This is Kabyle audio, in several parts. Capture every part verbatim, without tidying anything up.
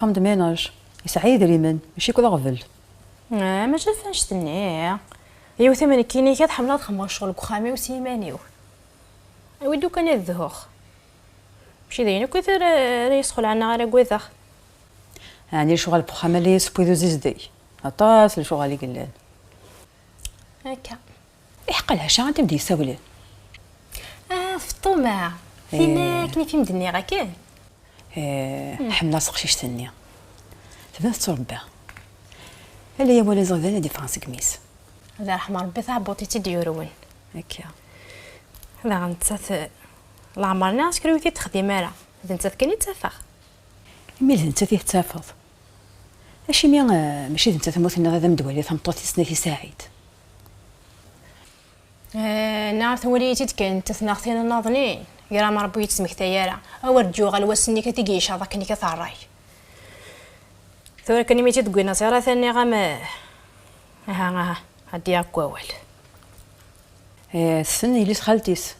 Femme de ménage, yesɛa idrimen, mačči akk d aɣbel. Ah, mačči ɣef annect-nni. Yiwet am nekkini kan ḥemmleɣ ad xedmeɣ ccɣel deg uxxam-iw s yiman-iw. Awi-d ukan ad dhuɣ. Mačči d ayen akk ara, ara yesxelɛen neɣ ara ggwadeɣ. Ɛni lecɣal n uxxam ala yesewwi d uzizdeg? Aṭas lecɣal i yellan. Akka. Iḥeqqa lɛaca anta i m-d-yessawlen? Ah, Feṭṭuma. Tin akken i t-im-d-nniɣ akken. Eh, ḥemmleɣ teqcict-nni. Tebda tettrebba. Ala yawal azeɣdan ad d-iffɣen seg imi-s. Ad irḥem Rebbi taɛebbuḍt i tt-id-yurwen. Akka. Daɣen nettat, leɛmer-nni ɣas kra ur t-id-texdim ara. D nettat kan i ttafeɣ. Imi d nettat i tettafeḍ. Acimi, eh, mačči d nettat umi tenniḍ ad am-d-wali tameṭṭut-is n At Saɛid? Eh, neɣ twali-yi-tt-id kan nettat neɣ tin nnaḍnin, ger am Rebbi ur yi-tt-smekta ara. Awer d-yuɣal wass-nni ad t-id-yecɛel akken i k-terray. Tura kan imi tt-id-wwin aẓir ata nniɣ-am, eh, aha, aha, ad d-yaɣ deg wawal. Eh, tessen yelli-s xalti-s.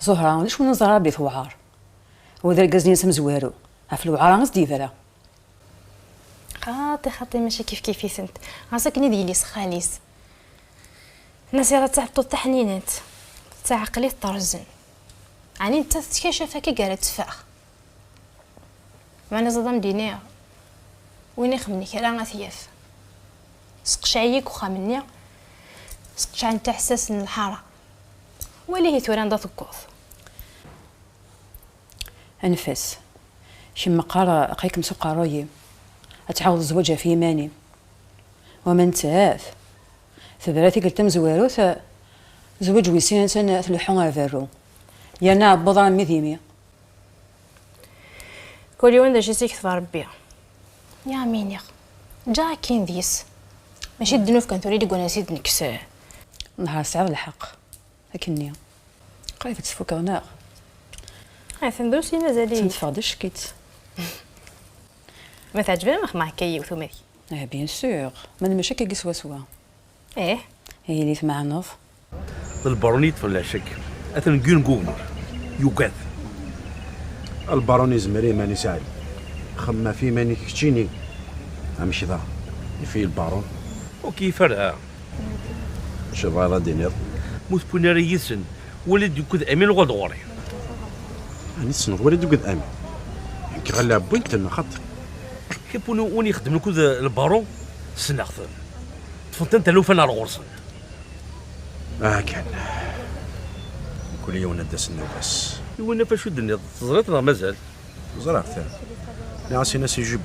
Zuhra, ulac win ur neẓri ara belli tewɛer. Wa d argaz-nni-ines amezwaru. Ɣef lewɛara i s-d-yebra. Xaṭi, xaṭi, mačči kifkif-itent. Ɣas akken i d yelli-s xali-s. Nasira d taɛeṭṭuṭ taḥninant. Tettɛeqqel-it terzen. Ɛni nettat tettkaccaf akka gar ad teffeɣ? Meɛna ẓad am-d-iniɣ, win ixemmen kra ad t-yaf. Seqceɛ-iyi deg uxxam-nni, seqceɛ n taḥessast n lḥara. Wali-hi tura anda tewweḍ. Anef-as. Kemm meqqar aql-ikem s uqerruy-im. Ad tɛawdeḍ zzwaǧ ɣef yiman-im. Wama nettat, tebra tikkelt tamezwarut, zzwaǧ wis sin atan tleḥḥu ar berru. Yerna ɛebbuḍ armi d imi. Kul yiwen d acu i s-yekteb Rebbi. Niɣ mi niɣ. Ǧǧiɣ akkin deg-s. Mačči d ddnub kan tura i d-ggunan s id-nekkes. Nehar tesɛiḍ lḥeqq. Akkenni. Qrib ad tt-tfukeḍ, neɣ? Atan d usi mazal-iyi. Atan teffeɣ-d ack-itt. Ma teɛǧeb-am xedmeɣ akka yiwet uma d kemm. Ah, bien sûr. Ma d mačči akka swaswa. Ih. Ihi li tmeɛneḍ? D lbarun i yeṭṭfen leɛca-k. Atan deg yiwen n wegmur. Yugad. Lbarun izmer i iman-is ɛli. Xemmem ɣef yiman-ik keččini. Amek daɣ? Yif-iyi lbarun. Ur k-yif ara. Acu tebɣiḍ ad d-tiniḍ? Ma ur tewwin ara yid-sen, wali-d akked Amin uɣal-d ɣur-i. Ɛni tessneḍ wali-d akked Amin? Nekk ɣella wwin-ten xaṭi. Kif win, win ixeddmen akked lbaru, ssneɣ-ten. Ṭṭfen-ten talufa ar ɣur-sen. Ah, kan. Mkul yiwen ad d-asen nnuba-s. Iwan ɣef acu d-tenniḍ, teẓriḍ neɣ mazal? Ẓriɣ-t. Nniɣ-as in-as i Juba.